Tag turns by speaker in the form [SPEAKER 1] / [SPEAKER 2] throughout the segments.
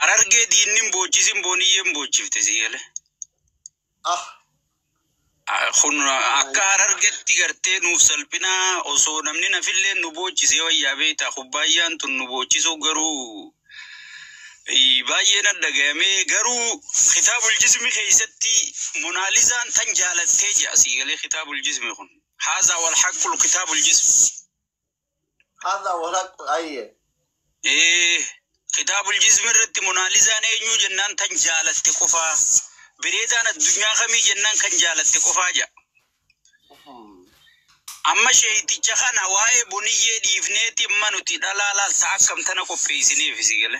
[SPEAKER 1] Harargee diinni hin boochisin, booniyyee hin boochifte, si gale.
[SPEAKER 2] Ah.
[SPEAKER 1] Kun akka Harargetti gartee nuuf salphinaa, osoo namni nafillee nu boochisee wayyaa beektaa. Kubbaayyaan tun nu boochisuu garuu baay'ee na dhagayamee, garuu kitaabul jismi keessatti Monaalizaan tan jaalattee jira, sii galee. Kitaabul jismi kun haazaa wal haqqul kitaabul jismi.
[SPEAKER 2] Haadha walaqu ayye.
[SPEAKER 1] Kitaabul jismi irratti Monaalizaan eenyuu jennaan tan jaalatte qofaa, bireedaan addunyaa kamii jennaan kan jaalatte qofaa jedha. Amma sheeyiticha kana waa'ee boniyyee dhiifneeti, amma nuti dhalaa laalta akkam tana qopheessineef, si gale.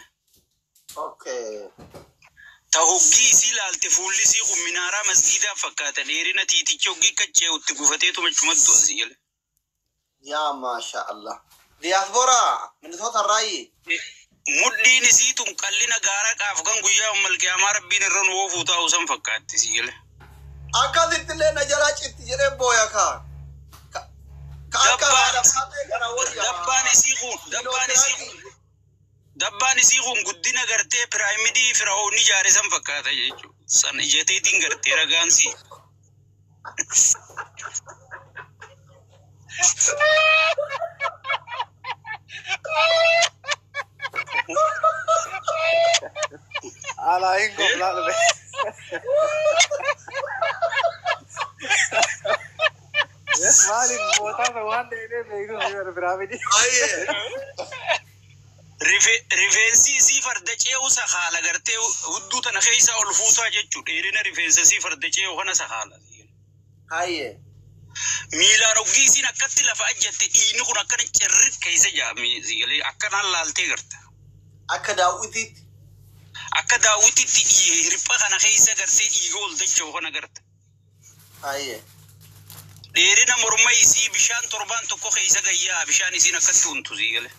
[SPEAKER 2] Okay.
[SPEAKER 1] Ta hoggii isii laalte fuulli isii kun minaaraa masgiidaa fakkaata, dheerina tiiticha hoggii qaccee itti gufateetu machumattu asii gale.
[SPEAKER 2] Yaa maasha Allah. Diaspora Minnesota irraayi.
[SPEAKER 1] Mudhiin isii tun qallina gaara qaaf kan guyyaa ummal qiyaamaa rabbiin irra nu oofuu taa'u san fakkaatti, si gale.
[SPEAKER 2] Akkasitti illee na jalaa citti jedhee booya kaa. Ka akka haadha faatee kana wayya.
[SPEAKER 1] Dabbaan isii kun guddina gartee piraamidii fira'oonni ijaare san fakkaata jechuudha. San ijateetiin gartee ragaansii.
[SPEAKER 3] Alaa hin goblaa dhufe. Maaliif mootaa waan dheedhee beeknu piraamidii?
[SPEAKER 2] Ayye.
[SPEAKER 1] Rifeensi isii farda ce'u sakaala, gartee hudduu tana keessa ol fuutaa jechuudha. Dheerina rifeensa isii farda ce'u kana sakaala.
[SPEAKER 2] Ayye.
[SPEAKER 1] Miilaan hoggii isiin akkatti lafa ajjatte dhiigni kun akkana cirri keessa jaa, akkanaan laaltee garta.
[SPEAKER 2] Akka daawwitiitti.
[SPEAKER 1] Akka daawwititti hirpha kana keessa gartee dhiiga ol dacha'u kana garta.
[SPEAKER 2] Ayye.
[SPEAKER 1] Dheerina morma isii bishaan torbaan tokko keessa gayyaa, bishaan isiin akkatti untu, sii gale.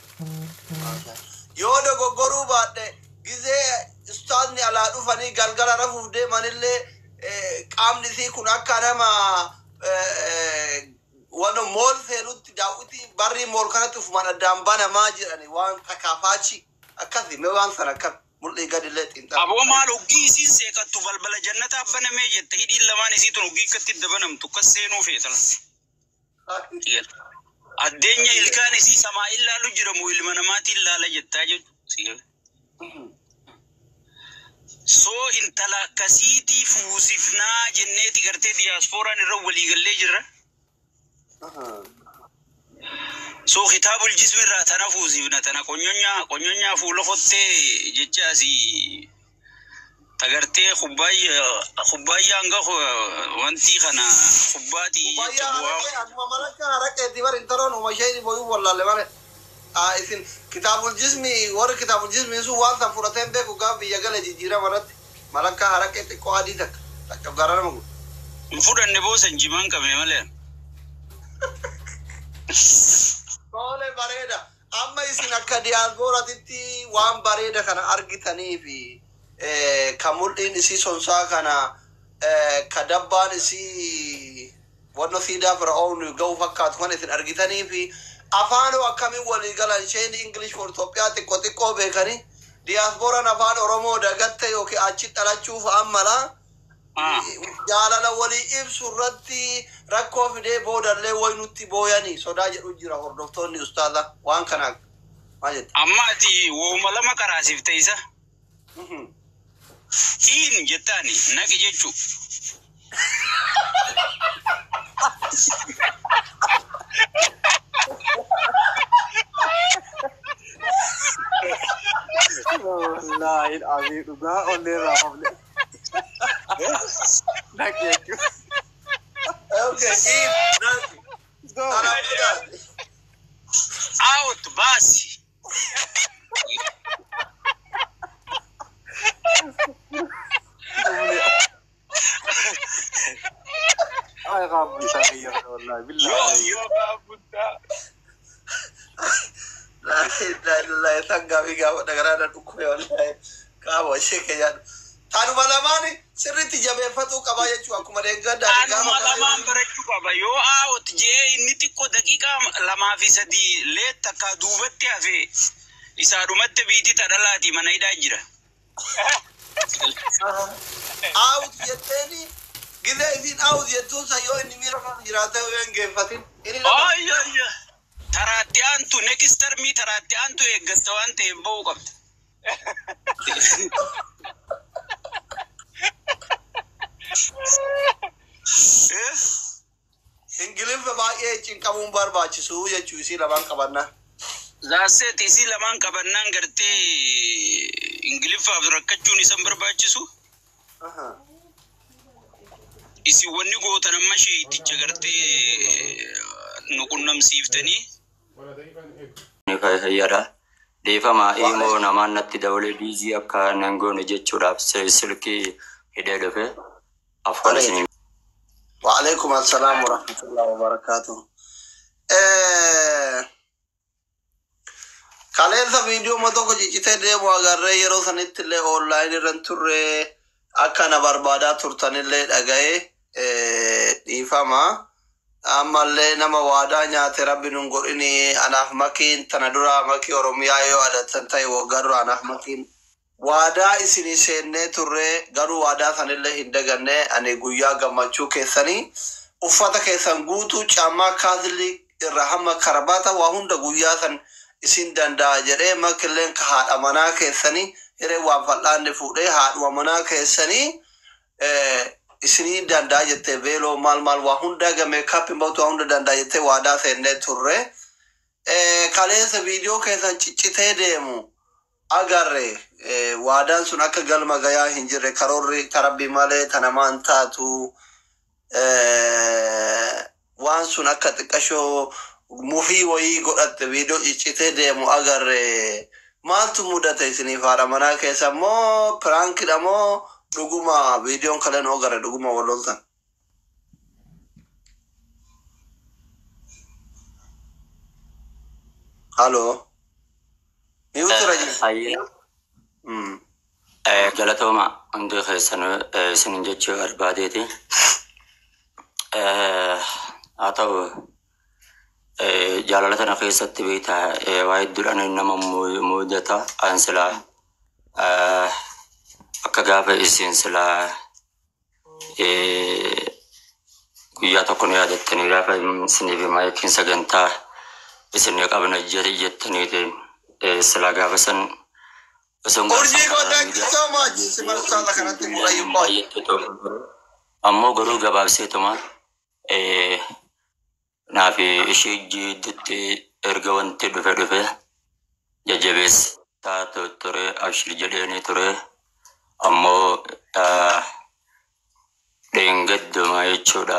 [SPEAKER 2] Yoo dogoggoruu baadhe, gizee ustaazni alaa dhufanii galgala rafuuf deemanillee qaamni isii kun akka nama waan mool seenutti daawwitii barrii mool kanatti ufumaan addaan banamaa jedhani, waan takaafaachi akkasi. Mee waan sana akkam mul'ii gadillee xiinxala.
[SPEAKER 1] Aboo maal, hoggii isiin seeqattu balbala jannataa banamee jette. Hidhiin lamaan isii tun hoggii akkatti itti banamtu akkas seenuu feetala. Addeenya ilkaan isii samaa ilaalu jira moo ilma namaatiin ilaala jettaa jechuudha. Soo intala akkasiitii fuusifnaa jenneeti gartee diyaaspooraan irra waliigallee jirra. So kitaabul jismi irraa tana fuusifna, tana qonyonyaa qonyonyaa fuula kottee jecha asii tagartee kubbaayyaa hanga wanti kana kubbaatii jecha
[SPEAKER 2] Kubbayyaa
[SPEAKER 1] bu'aa.
[SPEAKER 2] Haraqee akkuma malakka haraqeetti bar intaloon uma isheen boyuu wallaalle malee. Isin kitaabul jismi, warri kitaabul jismi sun waan san fudhatee hin beeku, gaaf biyya gale jijjiirama irratti malakka haraqee xiqqoo adii takka takka gara nama gudu.
[SPEAKER 1] Hin fudhanne boosan jimaan qabne malee.
[SPEAKER 2] Tole, bareeda. Amma isin akka diyaaspooratitti waan bareeda kana argitanii fi ka mul'iin isii sonsaa kana, ka dabbaan isii wanno siidaa fir'aun ga'u fakkaatu kana isin argitanii fi afaanoo akkamiin walii galan? Isheen English for Itoophiyaa xiqqoo xiqqoo beekanii, diyaaspooraan afaan Oromoo dagatte yookiin achi dhalachuuf ammala jaalala walii ibsu irratti rakkoo fidee boodallee way nutti booyanii sodaa jedhu jira hordoftoonni ustaaza. Waan kana maal jette?
[SPEAKER 1] Amma ati wooma lama qaraasifte isa. In jettaani naqi jechuu.
[SPEAKER 3] Wallaahi alazim, dhugaa onnee irraa hafne. Naqi jechuudha.
[SPEAKER 2] Okay, in naqi.
[SPEAKER 3] Go.
[SPEAKER 2] Kana booda
[SPEAKER 1] Out, baasi.
[SPEAKER 3] Ay qaabbisaa kiyya wallaahi
[SPEAKER 1] Yoo
[SPEAKER 3] billaahi.
[SPEAKER 1] yoo.
[SPEAKER 2] Laa ilaaha illallah, isaan gaafii gaafa dhagaraa na dhukkube wallaahi. Qaama ishee keeyyaadhu. Tanuma lamaan sirriitti jabeeffatuu qabaa jechuu akkuma deeggaddaa
[SPEAKER 1] Anuma lamaan barachuu qaba. Yoo out jee inni xiqqoo daqiiqaa 2 fi 3 leet takka duubatti hafe, isaa dhumatti biitii tadhalaati mana hidhaa jira.
[SPEAKER 2] Out jetteeni gizee isiin out jettuun san yoo inni miira keessa jiraate yoo hin geeffatin inni nama.
[SPEAKER 1] Ayya ayya. Taraatti aantu next termii taraatti aantu eeggatta waan ta'eef ba'uu qabda. Eh?
[SPEAKER 2] Ingiliffa baay'ee cinqamuun barbaachisu jechuu isii lamaan qabannaa.
[SPEAKER 1] Zaaseet isii lamaan qabannaan gartee Ingiliffaaf rakkachuun isan barbaachisu. Isin wanni gootan amma sheeyiticha gartee nu qunnamsiiftanii.
[SPEAKER 4] Fayyada. Dhiifama immoo namaan natti dabalee biizii akka nan goone jechuudhaaf silkii hidhee dhufe afaan isinii.
[SPEAKER 2] وعليكم السلام ورحمة الله وبركاته. Kaleessa viidiyoo tokko ciccitee deemu agarree yeroo sanitti illee online irra hin turre, akka na barbaadaa turtanillee dhaga'ee dhiifama. Ammallee nama waadaa nyaate rabbi nun godhini. Anaaf makiin tana dura makii Oromiyaa yoo adatan ta'e waggaa dura anaaf makiin waadaa isinii seennee turre, garuu waadaa sanillee hin daganne. Ani guyyaa gammachuu keessanii uffata keessan guutuu, caammaa kaazilii irraa hamma karbaata waa hunda guyyaa san isin danda'a jedhee, makilleen ka haadha manaa keessanii hiree waan fal'aanne fuudhee haadhuma manaa keessanii isinii danda'a jettee, veeloo maal maal waa hunda gamee kaappiin ba'utu waa hunda danda'a jettee waadaa seennee turre. Kaleessa viidiyoo keessan ciccitee deemu agarre, waadaan sun akka galma gayaa hin jirre, karoorri karabbii malee tanamaan taatu, waan sun akka xiqqashoo mufii wayii godhatte viidiyoo ciccitee deemu agarre. Maaltu mudate isiniif haadha manaa keessa? Moo piraankidha moo dhuguma viidiyoon kaleen agarre dhuguma wal loltan? Haloo. Mute irra jira.
[SPEAKER 4] Hayyee. Galatooma hundi keessan isinin jechuu barbaadeeti. Haa ta'u, jaalala tana keessatti beektaa waa hedduudhaan nama mudata. An silaa akka gaafa isin silaa guyyaa tokko nu yaadattanii gaafa isiniif maayikiin sagantaa isin qabna jettaniiti silaa gaafa san osoo hin
[SPEAKER 2] Urjii koo, thank you so much. Si barsaala kanatti murayyuu koo.
[SPEAKER 4] Baay'eetu ta'u. Ammoo garuu gabaabseetuma naaf ishee jidduutti erga wanti dhufe dhufe jajjabeessaa ture, abshir jedheeni ture. Ammoo dheengadduma jechuudha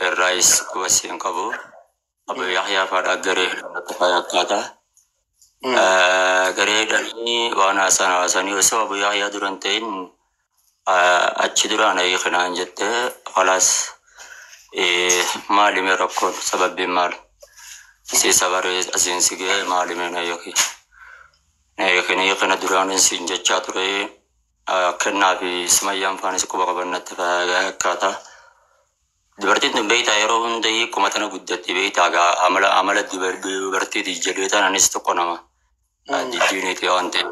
[SPEAKER 4] irraayis wasiin qabu. Abu Yahyaa fadhaa garee hidhannatti fakkaata. Garee hidhanii waan haasan haasanii osoo Abu Yahyaa duran ta'in achi duraan hiikinaan jettee, khalaas maalime rakkoon sababbiin maal si sabaree asiin si ga'e maalime na yookiin na hiikin hiikina duraan siin jechaa ture kennaa fi sumayyaan faanis quba qabannatti fakkaata. Dubartiin tun beektaa yeroo hunda hiikuma tana guddatti beektaa gaa amala amala dubartiiti jedhee tananis tokko nama jijjiiniiti waan ta'eef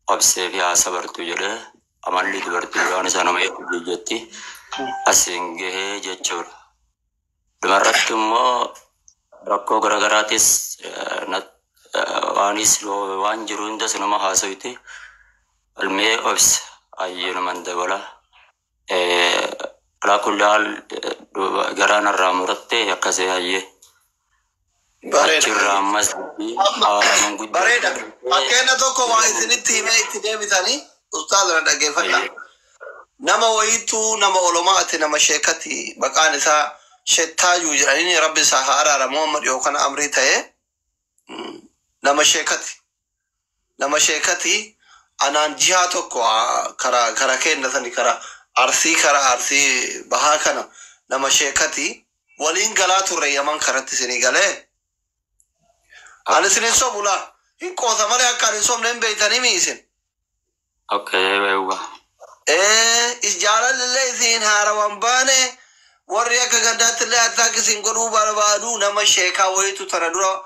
[SPEAKER 4] obsee fi haa sabartu jedhee, amalli dubartii duraan isaa nama hedduu jetti asiin gahee jechuudha. Dhumarratti immoo rakkoo garaagaraatis waanis waan jiru hundas nama haasoyti. Almee obse ayyeenuman dabala. Alaa kulli haal garaan irraa muratte akkasii hayyee.
[SPEAKER 2] Bareeda.
[SPEAKER 4] Achirraa ammas manguddoo.
[SPEAKER 2] Bareeda. Fakkeenya tokko waa isinitti himee itti deebitanii ustaaza na dhaggeeffadha. Nama wayiitu nama olomaati, nama sheekati, maqaan isaa Shettaayuu jedhanii, rabbi isaa haa araaramu, amma dhiyoo kana amrii ta'e nama sheekati. Nama sheekati anaan jihaa tokko kara kara kenna sani kara Arsii, kara Arsii bahaa kana nama sheekati waliin galaa turre Yaman karatti isinii galee. Ani isin hin sobu laa. Hin qoosa malee akka ani hin sobne hin beeytanii mi isin?
[SPEAKER 4] Okay, eewwa.
[SPEAKER 2] Jaalalli isin haarawan baane, warri akka gandaatti illee attaak isin godhuu barbaadu. Nama sheekaa wayitu tana dura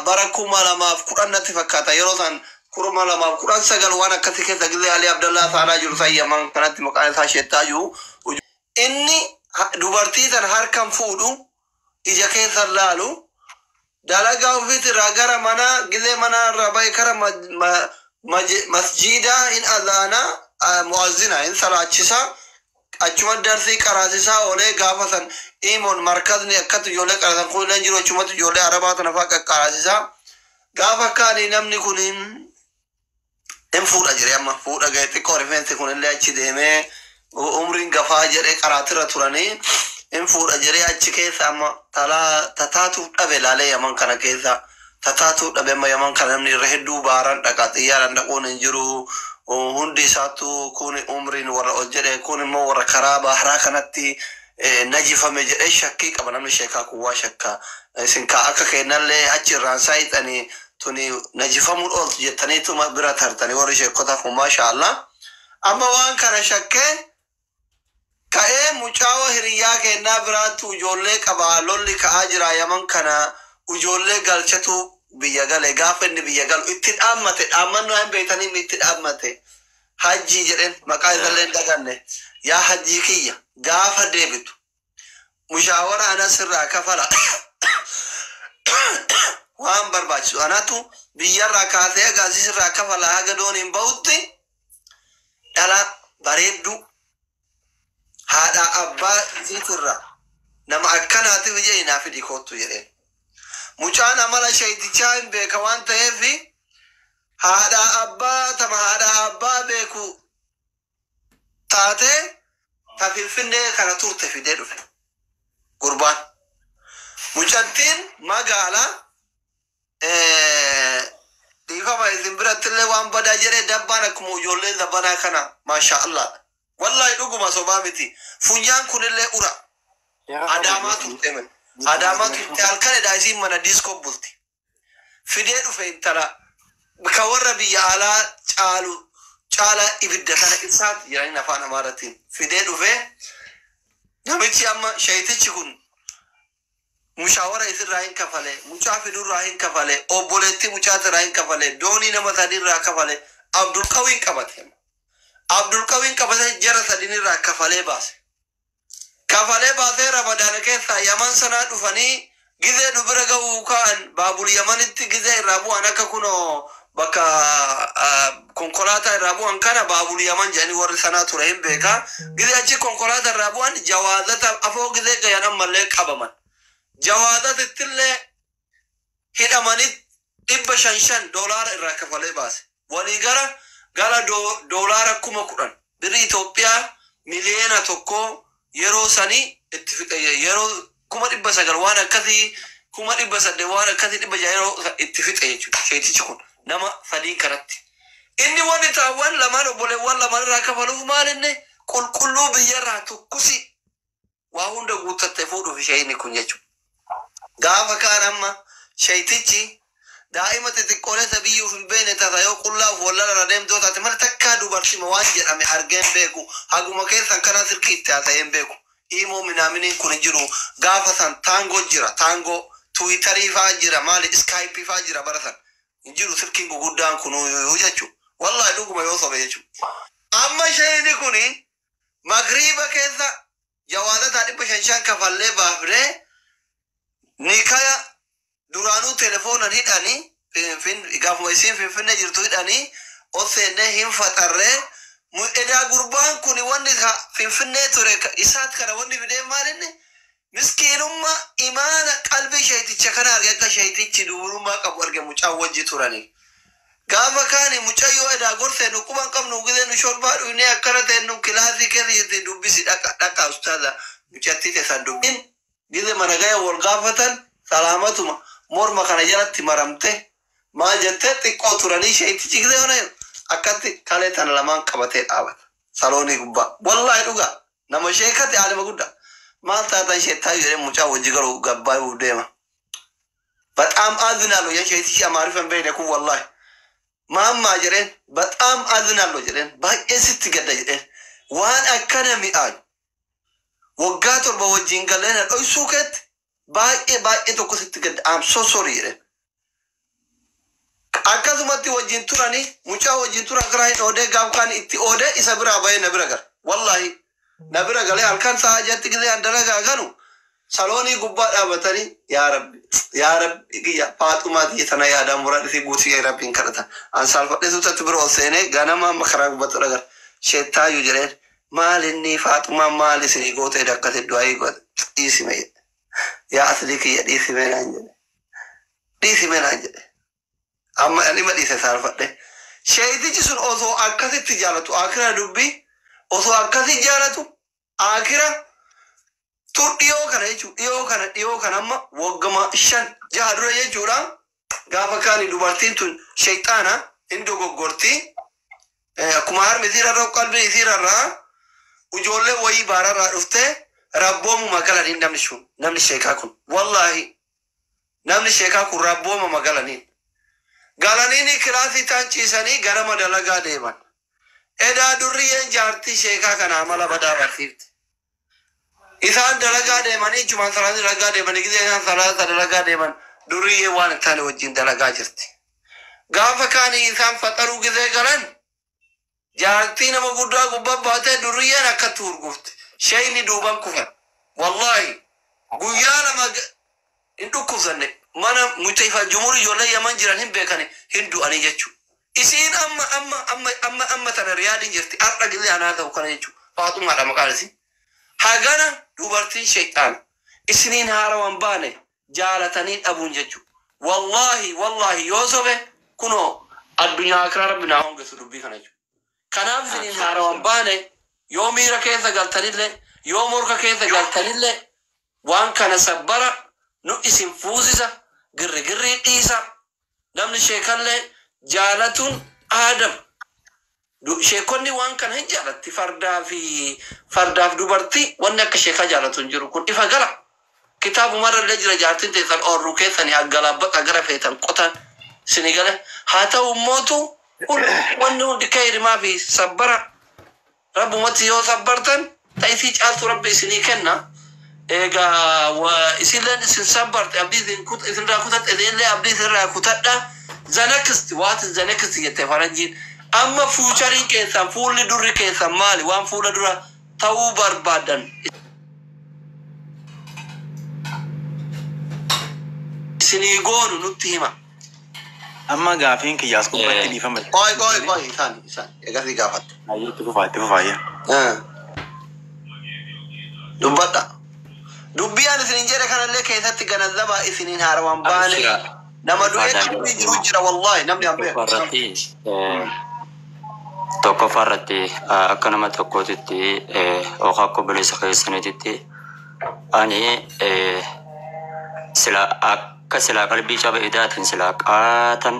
[SPEAKER 2] bara 2010 natti fakkaata yeroo san 2019 waan akkasii keessa gizee Alii Abdallaa Saanaa jiru san Yaman kanatti maqaan isaa sheettaa jiru. Inni dubartii tan harkan fuudhu, ija keessa laalu, dalagaa ofiitirraa gara manaa gizee manaa irraa bahe kara masjiidaa hin azaanaa, mu'azzina hin salaachisaa, achuma darsii qaraasisaa oolee. Gaafa san imoon markazni akkatti ijoollee qaraasan kun illee jiru, achumatti ijoollee arabaa tana fa'aa qaqqaraasisaa. Gaafa kaanii namni kun hin fuudha jire, amma fuudha ga'e, xiqqoo rifeensi kun illee achi deemee umriin gafaa jedhee qaraatirra turanii hin fuudha jedhee achi keessa amma talaa tataatuuf dhabe laalee. Yaman kana keessa tataatuuf dhabe. Amma Yaman kana namni irra hedduu baaran dhaqa, xiyyaaraan dhaquun hin jiru. Hundi isaattu kun umriin warra ol jedhe, kun immoo warra karaa baharaa kanatti najifame jedhee shakkii qaba. Namni sheekaa kun waa shakka isin kaa akka kennallee achi irraan saayixanii tuni najifamuun ooltu jettaniituma bira tartanii warri sheekota kun, maasha Allah. Amma waan kana shakkee ka'ee mucaawa hiriyyaa kennaa biraatti ijoollee qaba. Lolli ka'aa jira Yaman kana, ijoollee galchatu biyya gale. Gaafa inni biyya galu itti dhaammate, dhaammannoo hin beektanii, itti dhaammate. Hajjii jedheen, maqaa isallee hin daganne. Yaa hajjii kiyya, gaafa deebitu mushaawara anas irraa kafala, waan barbaachisu anatu biyyarraa kaasee agaasiis irraa kafala, haga doon hin bahutti dhala bareedduu haadha abbaa isiitirra nama akkanaatiif ija naa fidi koottu jedheen. Mucaan amala sheeytichaa hin beeka waan ta'eef haadha abbaa tama haadha abbaa beeku taatee ta Finfinnee kana turte fidee dhufe gurbaan. Mucattiin magaalaa dhiifama isin biratti illee waan badaa jedhee, dabbaan akkuma ijoollee zabanaa kana, maasha Allah. Wallahi dhuguma, sobaa miti. Funyaan kunillee ura. Adaamaa turte. Adaamaa turte, halkan edhaa isiin mana diiskoo bulti. Fidee dhufe intala ka warra biyya alaa caalu caalaa ibidda kana ibsaati jedhaniin afaan Amaaraatiin. Fidee dhufe namichi. Amma sheeytichi kun mushaawara isirraa hin kafale, mucaa fidurraa hin kafale, obboleettii mucaatirraa hin kafale, doonii nama sadiirraa kafale, Abdulqawiin qabate. Abdulqawiin qabate, jara sadinirraa kafalee baase. Kafalee baasee Ramadaana keessaa Yaman sanaa dhufanii gizee nu bira ga'uu ka'an, baabul Yamanitti gizee irraa bu'an, akka kunoo bakka konkolaataa irraa bu'an kana baabul Yaman jedhanii warri sanaa ture hin beekaa. Gizee achi konkolaataa irraa bu'an jawaazata afoo gizee gayan ammallee qabaman. Jawaazatittillee hidhamanii 500 doolaara irraa kafalee baase. Walii gara gara doolaara 10,000, birri Itoophiyaa 1 miliyoona yeroo sanii itti fixe, yeroo 900,000 waan akkasii, 800,000 waan akkasii, 600 yeroo itti fixe jechuudha. Sheetichi kun nama sadiin kanatti. Inni wanni taawwan lamaan obboleewwan lamaan irraa kafaluuf maal, inni qulqulluu biyyarraa tukkusi waa hunda guuttattee fuudhuuf isheen kun jechuudha. Gaafa kaan amma sheetichi daa'ima xixiqqoolee isa biyyuuf hin beekne tasa yoo qullaa of wallara deemtoo taate malee takkaa dubartima waan jedhame argee hin beeku. Haguma keessan kanaa silkii itti haasa'ee hin beeku. Imoo minaaminiin kun hin jiru. Gaafa san taangoo jira. Taangoo Tiwiitarii faa jira, maali, Iskaayipii faa jira bara san. Hin jiru silkiin guguddaan kunuu jechuudha. Wallaahi dhuguma yoo sobe jechuudha. Amma isheen kuni magriiba keessa jawaalataa 500 kafallee baafnee nikaya duraanuu telefoonan hidhanii, gaafuma isiin Finfinnee jirtu hidhanii ol seennee hin faxarree. Edaa gurbaan kun wanni Finfinnee ture isaat kana wanni fidee maalinni miskiinummaa imaana qalbii sheeticha kana arge, akka sheetichi dubrummaa qabu arge mucaan wajji turanii. Gaafa kaani mucayyoo edaa gorsee nu quban qabnu gizee nu shorbaa dhugnee akkana ta'e nu kilaasii keessa jirti, dubbisi, dhaqa dhaqa ustaaza mucattii teessan dubbin. Gize mana gaya wal gaafatan salaamatuma morma kana jalatti maramte maal jettee xiqqoo turanii sheetichi gizee ona akkatti kalee tana lamaan qabatee dhaabata saloonii gubbaa. Wallaahi dhugaa, nama sheekate, aalima guddaa. Maal taatan sheettaa jedhee mucaa wajji garuu gabbaayuuf deema. በጣም አዝናለሁ የሼቲchi Amaariffan beekne kun, wallahi maammaa jedheen, በጣም አዝናለሁ jedheen, baay'ee sitti gadda jedheen, waan akkana mi'aayu waggaa 7 wajjin galee na dhoysuu keetti baay'ee baay'ee tokko sitti gadda, I'm so sorry jedheen. Akkasumatti wajjin turanii, mucaa wajjin turan karaa hin oodee, gaaf kaan itti oodee isa biraa bahee na bira gala. Wallaahi na bira galee halkan sa'a jatti gisee an dalagaa ganu saloonii gubbaa dhaabatanii, "Yaa Rabbi, yaa Rabbi kiyya, Faaxumaa tiyya tana yaadaan muraan isii guutuu Rabbiin kadhatan." An saalfadhee suutatti bira ol seenee ganama amma karaa gubbatti dhagara. "Sheettaayyuu," jedheen, "maal inni Faaxumaan maal isinii gootee akkasi du'aa godhe?" "Dhiisime jedhe. Yaa aslii kiyya, dhiisime naan jedhe. Dhiisime naan jedhe." Amma ani ma dhiise saalfadhe. Sheetichi sun osoo akkasitti jaalatu, akira dubbii osoo akkasi jaalatu, akira tur dhiyoo kana jechuudha. Dhiyoo kana amma waggama 5-6 dura jechuudha. Gaafa kaani dubartiin tun sheexaana hin dogoggorti. Akkuma harmi isii rarra'u qalbii isii rarra'a. Ijoollee wayii baararraa dhuftee rabboomuma galaniin namni sun, namni sheekaa kun, wallaahi namni sheekaa kun rabboomuma galaniin. Galaniin kilaasii taan ciisanii ganama dalagaa deeman. Edaa durriyyeen jaartii sheekaa kana amala badaa barsiifte. Isaan dalagaa deemanii, jumaan salaata dalagaa deemanii, gisee isaan salaata dalagaa deeman durriyyee waan hin taane wajjin dalagaa jirti. Gaafa kaanii isaan faxaruu gisee galan jaartii nama guddaa gubbaa baatee durriyyeen akkatti hurgufte. Sheeyni duuban kufan. Wallaahi guyyaa 2 hin dhukkubsanne, mana mucaa jumhur ijoollee Yaman jiran hin beekani, hin du'anii jechuudha. Isiin amma amma amma amma amma tana Riyaadiin jirti, har'a gisee anaa ta'u kana jechuudha. Faaxumaadha maqaan isii. Hagana dubartiin sheexaana. Isiniin haarawan baane jaalatanii dhabuun jechuudha. Wallaahi wallaahi yoo sobe kunoo addunyaa akiraa Rabbi naa hongeessu dubbii kana jechuudha. Kanaaf isiniin haarawan baane, yoo miira keessa galtanillee, yoo morka keessa galtanillee, waan kana sabbara nu isin fuusisa, girri girrii dhiisa. Namni sheekallee jaalatuun aadam. Sheekonni waan kana hin jaalatti, fardaa fi fardaaf dubartii wanni akka sheekaa jaalatu hin jiru, kun ifa gala. Kitaabumarra illee jira, jaartiin teessan oorruu keessanii aggalaabbata gara feetan qotan sini gale. Haa ta'u immootu wanni hundi kayrimaa fi sabbara, Rabbumatti yoo sabbartan ta'isii caaltu Rabbi isinii kenna. Egaa isinleen isin sabbarte, abdii isin isinirraa kutatte, isinillee abdii isinirraa kutadha. The next, what is the next jette faranjiin. Amma futureiin keessan, fuulli durri keessan maali? Waan fuula dura ta'uu barbaadan isinii goonu nutti hima.
[SPEAKER 3] Amma gaafiin kiyyaas gubbatti dhiifama.
[SPEAKER 2] Qoy qoy qoy, isaan isaan egasii gaafattu.
[SPEAKER 3] Ayyee, itti fufaa, itti fufaa ayyaa.
[SPEAKER 2] Dubbadha. Dubbii ani isinin jedhe kanallee keessatti ganazzabaa, isiniin haarawaan baane. Nama du'ee dubbii jiru jira, wallaahi namni an beeku.
[SPEAKER 4] Tokkoffaa irratti akka nama tokkootitti yookaan akka obboleessa keessaniititti ani sila akka silaa qalbii caba idaatiin silaa qaatan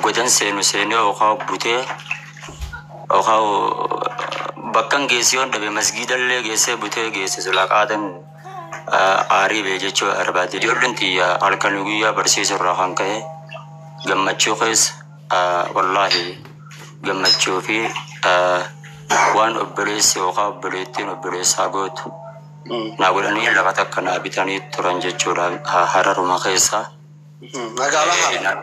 [SPEAKER 4] godan seenu seenee yookaan butee yookaan bakkan geesse yoon dhabe masgiidallee geessee butee geesse silaa qaatan aarii bee jechuu barbaade. Ijoolleen tiyya halkan guyyaa barsiisuu irraa kan ka'e gammachuu keessa, wallaahi gammachuu fi waan obboleessi yookaan obboleettiin obboleessaa gootu naa godhanii lafa takka naa bitanii turan jechuudha Hararuma keessa.
[SPEAKER 2] Magaalaa Harar.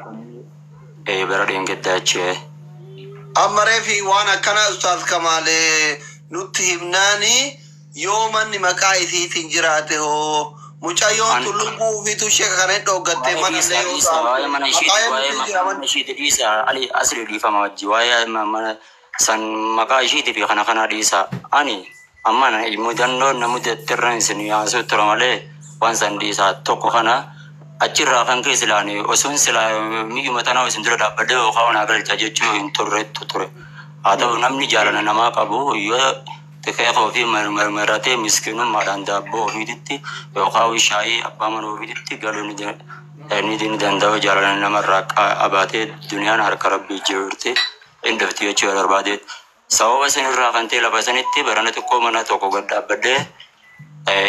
[SPEAKER 4] Bara dheengaddaa achi.
[SPEAKER 2] Amma reefi waan akkana Ustaaz Kamaalee nutti himnaani, yoo manni maqaa isiitiin jiraate hoo, mucayyoon tun lubbuu ofiitu ishee kana hin dhooggattee
[SPEAKER 4] Waa'ee
[SPEAKER 2] mana
[SPEAKER 4] dhiisaa
[SPEAKER 2] illee yoo
[SPEAKER 4] dhiisaa, waa'ee mana ishiiti
[SPEAKER 2] maqaa
[SPEAKER 4] waa'ee
[SPEAKER 2] eenyuutiin jira
[SPEAKER 4] mana
[SPEAKER 2] manni?
[SPEAKER 4] ishiiti dhiisaa, ali asli dhiifama wajji, waa'ee mana san maqaa ishiiti fi kana kana dhiisaa. Ani amma mudannoo na mudattirra isin yaasuu tura malee waan san dhiisaa. Tokko kana achirraa kan ka'e silaan osoon silaa miyyuma tanaa isin dura dhaabbadhee yookaan onaa galcha jechuu hin turrettu ture. Haa ta'u, namni jaalala namaa qabu yoo xiqqeeqa ofii marmaratee miskiinummaadhaan daabboo ofiititti yookaan shaayii abbaa mana ofiititti galuu ni danda'u. Jaalala namarraa qabaatee duniyaan harka Rabbii jirti, hin dhufti jechuu barbaade. Sababa isinirraa kan ta'e lafa sanitti barana xiqqoo mana tokko gad dhaabbadhee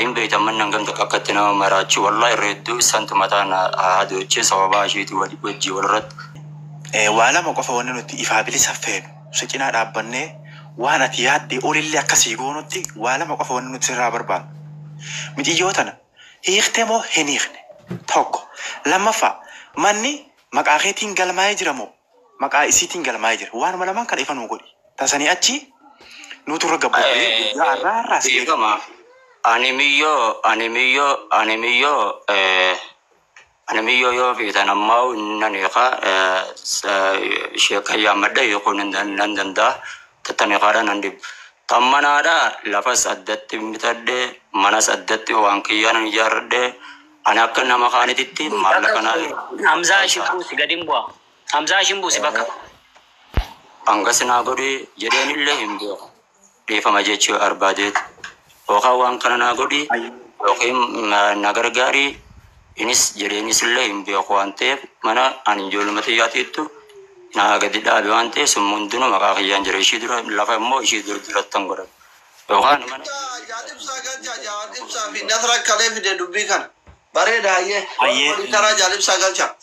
[SPEAKER 4] hin beektan, manni hangam takka akkatti nama maraachu, wallaahi irra hedduu isantu mataa na haadoochee sababaa isheetii wajjii walirratti.
[SPEAKER 3] Waa lama qofa wanni nuti ifaa bilisa feenu, si cinaa dhaabbannee waan ati yaaddee olillee akkasii goonutti, waa lama qofa wanni nuti sirraa barbaannu. Miciyyoo tana hiikte moo hin hiikne? Tokko. Lammaffaa, manni Maqaa keetiin galmaa'ee jira moo maqaa isiitiin galmaa'ee jira? Waanuma lamaan kana ifa nuu godhi. Tasanii achi nuutu irra gabbuufee guyyaa har'aa har'aa si eega.
[SPEAKER 4] Beekama. Ani miyyoo ani miyyoo ani miyyoo ani miyyoo yoo fiitan ammaa nan hiika sheekka yaammadha hiikuu nan danda'a. Tattan hiikaadha nan dhibu. Tammanaadha lafas addatti bitadhe manas addatti waan kiyyaa nan ijaarradhe ani akka nama kaanititti maallaqa naa
[SPEAKER 5] Hamzaa ishin buusi gadi hin bu'a. Hamzaa ishin buusi bakka.
[SPEAKER 4] Hangas naa godhi jedheen illee hin beeku. Dhiifama jechuu barbaadeet. Yookaan waan kana naa godhi yookiin na gargaari innis jedheenis illee hin beeku waan ta'eef mana ani ijoolluma xiyyaatiittu naa gadi dhaabe waan ta'eef sun hundinuu maqaa kiyyaan jira. Ishii dura lafa immoo ishii dura durattan godhame. Yookaan mana
[SPEAKER 2] Jaalibsaa galcha, jaalibsaa fi nasra kalee fide dubbii kana. Bareeda hayyee.
[SPEAKER 3] Hayyee.
[SPEAKER 2] Karaa jaalibsaa galcha.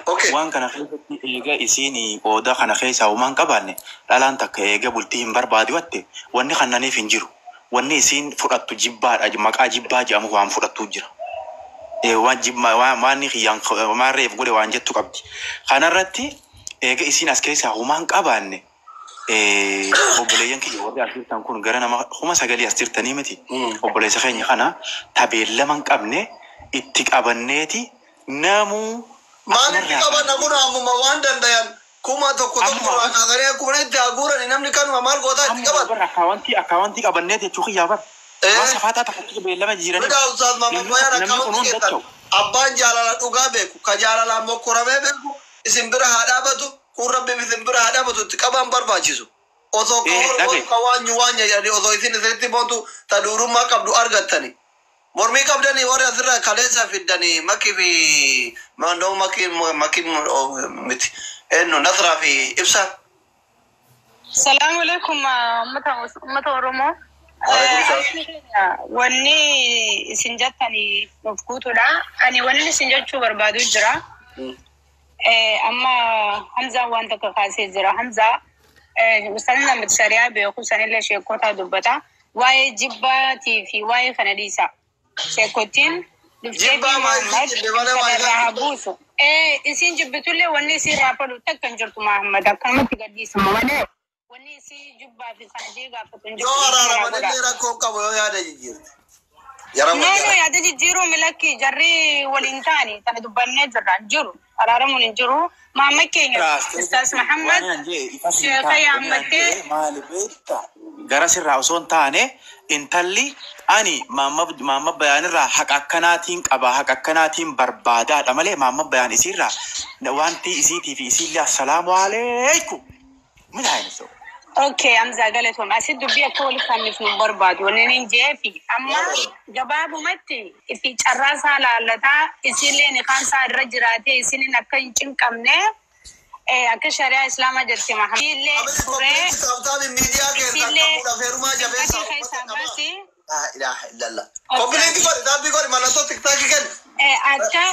[SPEAKER 2] Okay.
[SPEAKER 3] Waan kana keessatti eega isiin qooda kana keessaa uumaan qabaanne dhalaan takka eega bultii hin barbaadu watte wanni kannaniif hin jiru. Wanni isiin fudhattu jibbaadha maqaa jibbaa jedhamu waan fudhattu jira. Waan jibba waan waan kiyyaan waan reef godhe waan jettu qabdi. Kanarratti eega isiin as keessaa uumaan qabaanne obboleeyyan kiyya warri as jirtan kun gara nama 9,000 as jirtanii miti. Obboleessa keenya kana tabeellama hin qabne itti qabanneeti namuu
[SPEAKER 2] Maalitti
[SPEAKER 3] asumarraa
[SPEAKER 2] qabanna kun ammuma waan dandayan 1000 tokko
[SPEAKER 3] Amma
[SPEAKER 2] irraa kaasanii akkuma itti haguurani namni kanuma maal gootaa itti
[SPEAKER 3] amma
[SPEAKER 2] qaban.
[SPEAKER 3] bar akkaawwantii qabanneeti jechuu kiyyaa bar. Waan safaataa tokkotti beellama jijjiiranii
[SPEAKER 2] Bida Ustaaz Maamad
[SPEAKER 3] namni
[SPEAKER 2] Bayaan
[SPEAKER 3] namni kun
[SPEAKER 2] akkaawwantii
[SPEAKER 3] hundi
[SPEAKER 2] keessan
[SPEAKER 3] dacha'u.
[SPEAKER 2] abbaan jaalala dhugaa beeku ka jaalalaan mokkoramee beeku isin bira haa dhaabatu kun rabbi isin bira haa dhaabatu itti qabaan barbaachisu. Osoo ka hormoon
[SPEAKER 3] Dhagaye.
[SPEAKER 2] ka waanyu waanya jedhanii osoo isin isinitti boontu ta duurummaa qabdu argattani. Mormii qabdanii warri asirraa kaleessa fiddanii makii fi mandoo makii makii miti eenyu Nasraa fi Ibsaa.
[SPEAKER 6] Salaamu alaikum ummata Oromoo.
[SPEAKER 2] Waalaikum salaam.
[SPEAKER 6] Asli keenya wanni isin jettanii nuuf guutuudha. Ani wanni isin jechuu barbaadu jira. Amma Hamzaan waan tokko kaasee jira. Hamzaa ustaazni namni shari'aa beeku sanillee sheekota dubbata. Waa'ee jibbaatii fi waa'ee kana dhiisa. Sheekottiin dhufteetii
[SPEAKER 2] Jibbaa maal isin
[SPEAKER 6] Muhammad
[SPEAKER 2] jibbe malee maal
[SPEAKER 6] intala irraa
[SPEAKER 2] isaan
[SPEAKER 6] haa
[SPEAKER 2] jibbe?
[SPEAKER 6] buusu. Isin jibbitullee wanni isin irraa fadhu takka hin jirtu Muhammad akkanumatti gadhiisama malee. Wanni isii jibbaa fi kana jee gaafatu hin
[SPEAKER 2] Yoo
[SPEAKER 6] jirtu dhiifama naa
[SPEAKER 2] araaraman
[SPEAKER 6] godha.
[SPEAKER 2] illee rakkoo hin qabu yoo yaada jijjiirte. Yara
[SPEAKER 6] No, no,
[SPEAKER 2] wajjara.
[SPEAKER 6] yaada jijjiiruu milakki jarri waliin ta'ani kana dubbannee jirra hin jiru. Araaramuun hin jiru. Maamma keenya Ustaas
[SPEAKER 3] Waan
[SPEAKER 6] Muhammad
[SPEAKER 3] an jee ifa siin
[SPEAKER 6] sheeka
[SPEAKER 3] taane wanni an
[SPEAKER 6] yaammattee
[SPEAKER 3] jee maali beektaa? Gara sirraa osoo hin taane intalli ani maamma bayaanirraa haqa akkanaatiin qaba haqa akkanaatiin barbaadaadha malee maamma bayaan isiirraa wanti isiitii fi isiillee assalaamu alaikum. Min haayina so.
[SPEAKER 6] Okay, Hamzaa galatoom. Asitti dubbii akka waliif fannifnu hin barbaadu. Wanni inni jeefi amma gabaabumatti ifi carraa isaa laallataa isillee nikaan isaa irra jiraatee isiniin akka hin cinqabne akka shari'aa islaamaa jirti Muhammad. Isillee
[SPEAKER 2] Abdi
[SPEAKER 6] turee
[SPEAKER 2] qophiin taabtaabi miidiyaa keessaa
[SPEAKER 6] isillee
[SPEAKER 2] qabuudhaaf heerumaa jabeessaa
[SPEAKER 6] cinqatii
[SPEAKER 2] uummata
[SPEAKER 6] keessaa
[SPEAKER 2] qabaa.
[SPEAKER 6] baasi
[SPEAKER 2] Laa ilaaha illallah. Qophiin godhi taabbii godhi mallattoo tiktaakii kenni.
[SPEAKER 6] Akka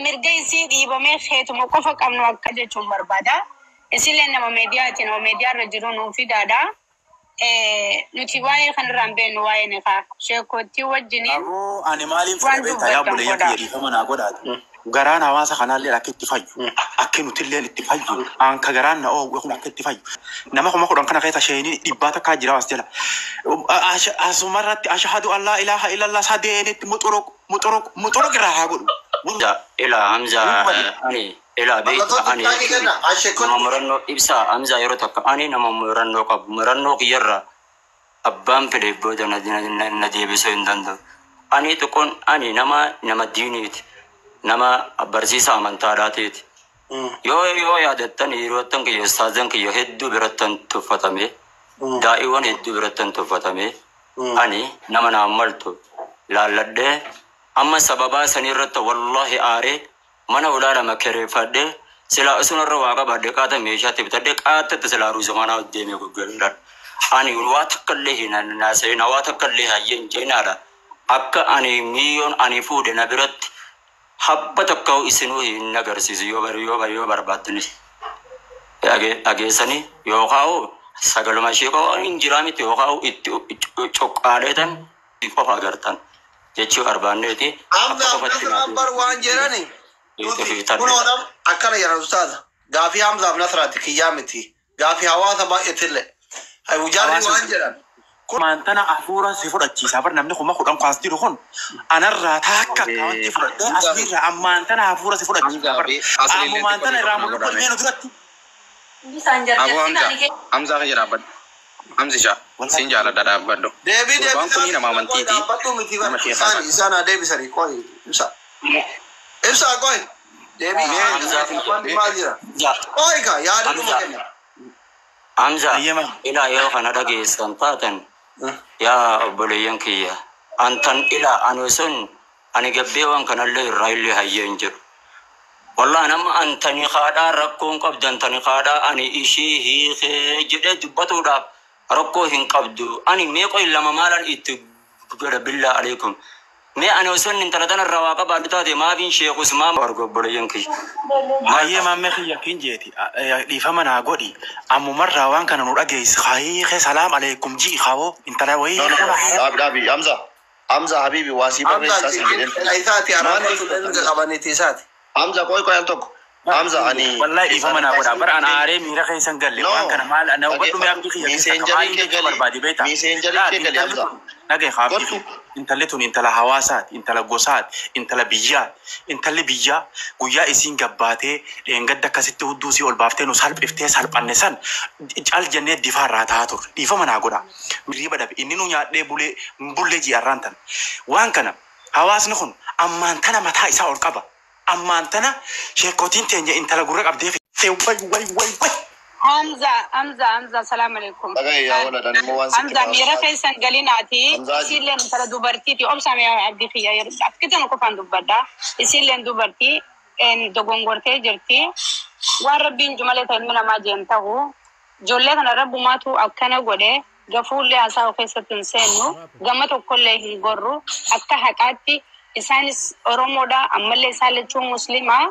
[SPEAKER 6] mirga isii dhiibamee feetuma qofa qabnu akka jechuun barbaada. Isillee nama miidiyaati nama miidiyaa irra jiru nuuf fidaadha. Nuti waa'ee kanarraa hin beeknu waa'ee nikaa. Sheekottii wajjiniin
[SPEAKER 3] Aboo ani maaliin fedha
[SPEAKER 6] waan
[SPEAKER 3] beektaa yaa
[SPEAKER 6] dubbattan
[SPEAKER 3] obboleeyyan
[SPEAKER 6] godha.
[SPEAKER 3] kiyya dhiifama naa godhaati. Garaan hawaasa kanaallee akka itti fayyu akka nutillee itti fayyu anka garaan na oowwe kun akka itti fayyu. Nama 10,000 kana keessa sheenii dhibbaa takkaa jira as jala. Asumarratti ashhadu an laa ilaaha illallah sadeenitti muxuruq muxuruq muxuruq irraa haa godhu.
[SPEAKER 4] Ila Hamza ani ila
[SPEAKER 2] Mallattoo
[SPEAKER 4] beekta ani
[SPEAKER 2] tiktaakii kenna. Asheekonni.
[SPEAKER 4] nama murannoo ibsaa Hamza yeroo takka ani nama murannoo qabu murannoo kiyyarraa abbaan fedheef booda na deebisuu hin danda'u. Ani tokkoon ani nama nama diiniiti nama barsiisa amantaadhaatiiti. Yoo yoo yaadattan hiriyoottan kiyya ustaazan kiyya hedduu birattan tuffatame daa'iiwwan hedduu birattan tuffatame ani nama naan maltu laalladhee amma sababaa sanii irratti wallahi aaree mana ulaa lama kireeffadhee silaa isunirra waa qabaadhe qaata meeshaatti bitadhee qaatatti silaa ruusa manaa deemee gurguradha. Ani waa takka illee hin naasa'in waa takka illee hayyeen jeenaadha. Akka ani miyoon ani fuudhe na biratti habba takka isinuu hin agarsiisu yoo bar yoo bar yoo barbaaddanis. Dhageessanii yookaan sagaluma ishee qofa hin jiraa miti yookaan itti coqqaaleetan qofa agartan jechuu barbaanneeti.
[SPEAKER 2] Hamza
[SPEAKER 4] Akka qofatti
[SPEAKER 2] Nasraan bar waan jedhani.
[SPEAKER 4] Hiite fi
[SPEAKER 2] Kunoo
[SPEAKER 4] tadde.
[SPEAKER 2] nam akkana jedhan ustaaza. Gaafii Hamzaaf Nasraati kiyyaa miti. Gaafii hawaasa baay'eetillee. Jarri waan jedhan.
[SPEAKER 3] Maantana hafuura si fudhachiisa bar namni 10,000 kaas jiru kun anarraa taakka akkaawwantii fudhadhee asirraa ammaantana hafuura si fudhachiisa bar ammaantana irraa mul'atu meenu duratti.
[SPEAKER 7] Abu Hamza, Hamza kiyya dhaabbadhu. Hamzi shaa, siin jaaladha dhaabbadhu.
[SPEAKER 2] Deebii
[SPEAKER 7] Gurbaan kun nama amantiiti.
[SPEAKER 2] Dhaabbadhu miti
[SPEAKER 7] Nama sheekaa
[SPEAKER 2] isaan isaan haa deebisanii qoy ibsa. Ibsa qoy. Deebii isaan maal jira? Qoy ka yaada dhuma kenna.
[SPEAKER 4] Hamza
[SPEAKER 3] Ayyema.
[SPEAKER 4] ilaa yoo kana dhageessan taatan yaa obboleeyyan kiyya antan ilaa ani sun ani gabbee waan kanallee irraa illee hayyee hin jiru. Wallah nama antani haadhaa rakkoon qabdu antani haadhaa ani ishii hiikee jedhee dubbatuudhaaf rakkoo hin qabdu. Ani meeqo lama maalan itti godha billaa aleekum. Mee ani osoo inni intala tanarraa waa qabaadhu taate maafiin sheekus maa arga obboleeyyan kiyya.
[SPEAKER 3] Baay'ee maammee kiyya kin jeeti dhiifama naa godhi ammumarraa waan kana nu dhageessi hayiiqee salaam aleekum ji'i hawoo intala wayii
[SPEAKER 8] No, no, no. Dhaabi, dhaabi. Hamza. Hamza Habibi waa sii barreessaa siin jedheen.
[SPEAKER 2] Isaati araaratu erga qabaniiti isaati.
[SPEAKER 8] Hamza qoy qoy al tokko. Hamza ani.
[SPEAKER 3] Wallahi dhiifama naa godha bara ana aaree miira keessan galle
[SPEAKER 8] No.
[SPEAKER 3] waan kana maal na hubadhu mee abdii kiyya keessa akka
[SPEAKER 8] Miseenjarii
[SPEAKER 3] maaliin
[SPEAKER 8] kee
[SPEAKER 3] jechuu
[SPEAKER 8] gali.
[SPEAKER 3] barbaade beektaa?
[SPEAKER 8] Miseenjarii
[SPEAKER 3] Laal
[SPEAKER 8] kee gali
[SPEAKER 3] intalli
[SPEAKER 8] Hamza.
[SPEAKER 3] tun dhagaye abdii
[SPEAKER 8] Kottu.
[SPEAKER 3] kiyya intalli tun intala hawaasaati intala gosaati intala biyyaati intalli biyyaa guyyaa isiin gabbaatee dheengadda akkasitti hudduu isii ol baaftee nu salphiftee salphanne san cal jennee difaarraa taa'aa turre dhiifama naa godha. Riiba dhabe inni nu nyaadhee bulee bullee ji'arraan tan waan kana hawaasni kun ammaan tana mataa isaa ol qaba. Ammaan tana sheekotiin teenya intala gurra qabdee fittee way way way way.
[SPEAKER 6] Hamza, Hamza, Hamza, salaam alaikum.
[SPEAKER 8] Dhagaye yaa waladhaan immoo waan sitti
[SPEAKER 6] Hamza, miira keessan galinaati.
[SPEAKER 8] Hamza.
[SPEAKER 6] Isilleen intala dubartiiti. Obsa mee abdii kiyya yeroo akkitan qofaan dubbadha. Isilleen dubartii dogongortee jirti. Waan rabbiin jumalee ta'e ilmi namaa jeen ta'u. Ijoollee kana rabbumaatu akkana godhe gafuullee haasa'u keessatti hin seennu. Gama tokkollee hin gorru. Akka haqaatti isaanis Oromoodha. Ammallee isaan lachuu Muslimaa.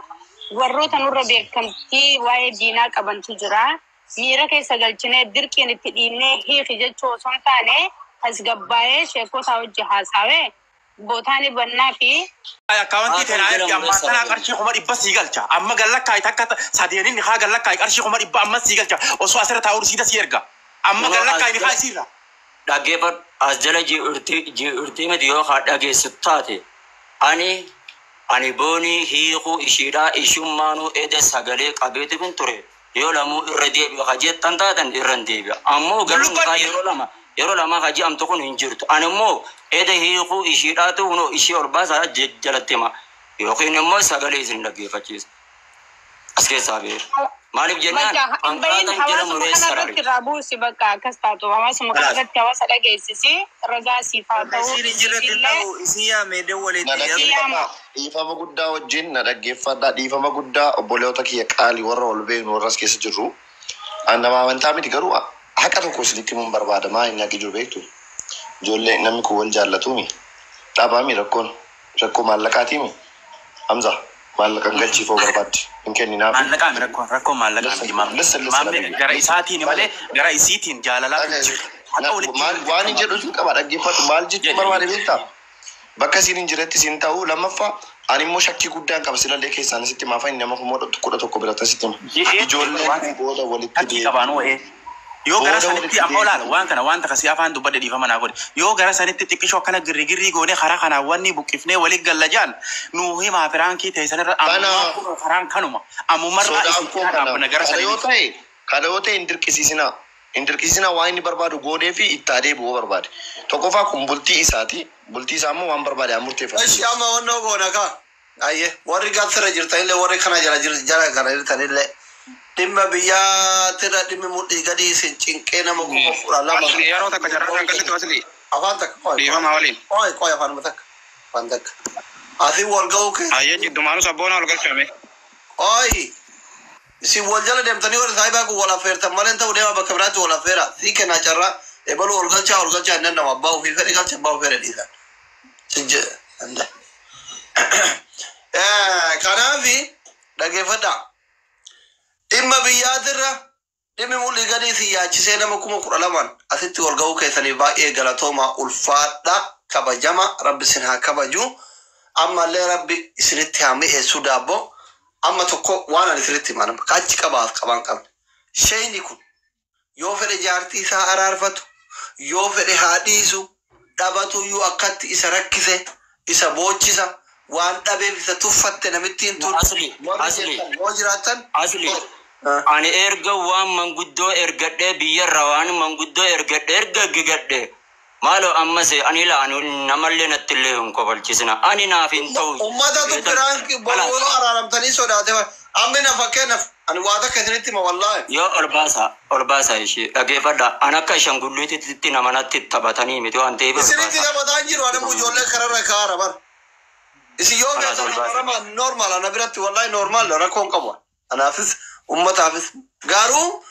[SPEAKER 6] Warroota nurra beekamtii waa'ee diinaa qabantu jira. Miira keessa galchinee dirqiin itti dhiibnee hiiki jechuu osoo hin taane tasgabbaa'ee sheekota hojii haasawee bootaan bannaa fi
[SPEAKER 3] Akkaawwantii teenaa erga ammaan tanaa qarshii 100,000 sii galcha. Amma gallakkaa'e takka sadeenin haa gallakkaa'e qarshii 100,000 amma sii galcha. Osoo asirra taa'uu siida sii erga. Amma gallakkaa'e ni haa isiirra.
[SPEAKER 4] Dhaggeeffadhu as jala ji'urtii miti yoo haa dhageessu taate ani ani boonii hiikuu ishiidhaa ishummaanuu ede sagalee qabeetu hin ture yoo lamuu irra deebi'a ka jettan taatan irra hin deebi'a ammoo garuu
[SPEAKER 3] Bulluqoon
[SPEAKER 4] yeroo lama ka ji'amtu kun hin jirtu ani immoo ede hiikuu ishiidhaatu hunoo ishii ol baasaa jalatti hima yookiin immoo sagalee isin dhaggeeffachiisa as keessaa beera maaliif jennaan
[SPEAKER 6] bakka hin bahin
[SPEAKER 4] hanqaatan jala
[SPEAKER 6] hawaasuma
[SPEAKER 4] muree
[SPEAKER 6] kana
[SPEAKER 4] sarare.
[SPEAKER 6] irratti irraa buusi bakka akkas taatu hawaasuma kana irratti hawaasa dhageessisi ragaa siif haa ta'u
[SPEAKER 9] Isiin hin jirretti hin
[SPEAKER 6] isillee
[SPEAKER 9] ta'u isin yaamee
[SPEAKER 8] Na
[SPEAKER 9] dawwaleetti.
[SPEAKER 8] dhaggeeffadhaa. Dhiifama guddaa wajjin na dhaggeeffadhaa. Dhiifama guddaa obboleewwota kiyya qaalii warra ol beeknu warra as keessa jirru. An nama amantaa miti garuu haqa tokko isinitti himuun barbaada. Maa inni haqi jiru beektu? Ijoollee namni kun wal jaallatuumi. Dhaabaami rakkoon rakkoo maallaqaatiimi. Hamza maallaqan galchiifoo barbaaddi. Hin kenninaafi.
[SPEAKER 3] Maallaqaa mi rakkoon rakkoo maallaqaa miti
[SPEAKER 8] Listen, listen, listen,
[SPEAKER 3] maammee
[SPEAKER 8] Habibi.
[SPEAKER 3] gara isaatiin malee gara isiitiin jaalalaatu jira. Haqa walitti
[SPEAKER 8] Waan hin jedhu sun qaba dhaggeeffadhu. Maal jechuu barbaade beektaa? Bakka isiin hin jirretti isiin ta'u lammaffaa ani immoo shakkii guddaan qaba silallee keessaan sitti maafa inni nama 11,000 birata sitti hima. Ijoolleen kun booda walitti
[SPEAKER 3] Shakkii
[SPEAKER 8] deebi'u.
[SPEAKER 3] qabaanuu ee. Yoo gara
[SPEAKER 8] Booda
[SPEAKER 3] sanitti
[SPEAKER 8] walitti
[SPEAKER 3] ammoo laala
[SPEAKER 8] deebi'u.
[SPEAKER 3] waan kana waan takka si afaan dubbadhe dhiifama naa godhe. Yoo gara sanitti xiqqishoo akkana girrigirrii goonee karaa kanaan wanni buqqifnee walitti galla jaan nuu himaa firaankii ta'e sanirra
[SPEAKER 8] Kana
[SPEAKER 3] ammumaa kunoo karaan kanuma ammumarraa
[SPEAKER 8] sodaan
[SPEAKER 3] isin
[SPEAKER 8] koo
[SPEAKER 3] cinaa
[SPEAKER 8] kana
[SPEAKER 3] dhaabbanna gara
[SPEAKER 8] kana yoo
[SPEAKER 3] sanitti.
[SPEAKER 8] ta'e kana yoo ta'e hin dirqisiisinaa. Hin dirqisiisinaa waan inni barbaadu goonee fi itti adeemu barbaade. Tokkoffaa kun bultii isaati. Bultii isaa immoo waan barbaade haa murteeffatu.
[SPEAKER 2] Ishi amma wannoo goona ka. Ayye warri gaafsirra jirtanillee warri kana jala jala kana jirtanillee dhimma biyyaatirra dhimmi mudhii gadi isin cinqee nama 12,000.
[SPEAKER 7] Asli yeroo takka jarraan gallitu asli
[SPEAKER 2] Afaan takka qoy
[SPEAKER 7] dhiifama waliin.
[SPEAKER 2] qoy qoy afaan takka afaan takka. Asii wal ga'uu keessa
[SPEAKER 7] Ayyee jiddumaanuu sabboona ol galchame.
[SPEAKER 2] qoy isin wal jala deemtanii warri saayibaa kun wal affeertan malee ta'uu deema bakka biraatti wal affeera sii kennaa carraa ebaluu ol galchaa ol galchaa hin danda'amu abbaa ofii fedhe galcha abbaa ofii fedhe dhiisan. Sin jedhe. Kanaafi dhaggeeffadhaa. Dhimma biyyaatirra dhimmi mul'ii gadii isin yaachisee nama 12,000 asitti wal ga'uu keessanii baay'ee galatooma ulfaadha kabajama rabbi isin haa kabaju. Ammallee Rabbi isinitti haa mi'eessu daabboo. Amma tokko waan ani isinitti himan achi qabaaf qaban qabne. Sheeyni kun yoo fedhe jaartii isaa araarfatu, yoo fedhe haa dhiisu, dhabatu iyyuu akkatti isa rakkise, isa boochisa, waan dhabeef isa tuffatte namittiin tun.
[SPEAKER 4] Asli,
[SPEAKER 2] Warri
[SPEAKER 4] asli.
[SPEAKER 2] jettan yoo jiraattan.
[SPEAKER 4] Asli. Ani erga waan manguddoo ergadhee, biyyarra waan manguddoo ergadhee erga gigadhe, maaloo ammas ani ila ani namallee natti illee hin kobalchisina, ani naaf hin ta'u.
[SPEAKER 2] Ummatatu prank boruu araaramtanii sodaate. Ammi na fakkeenyaaf ani waa takka isinitti hima wallaahi.
[SPEAKER 4] Yoo ol baasa, ol baasa, ishee dhageeffadha. Ani akka shangulliititti nama natti taphatanii miti waan ta'eef ol
[SPEAKER 2] Isinitti
[SPEAKER 4] baasa.
[SPEAKER 2] taphataa hin jiru, ani immoo ijoollee kararra kaara bara. Isin yoo
[SPEAKER 4] Kalaas
[SPEAKER 2] beektan
[SPEAKER 4] ol baasa.
[SPEAKER 2] araarama normal ana biratti, wallahi normal, rakkoo hin qabu. Anaafis ummataafis garuu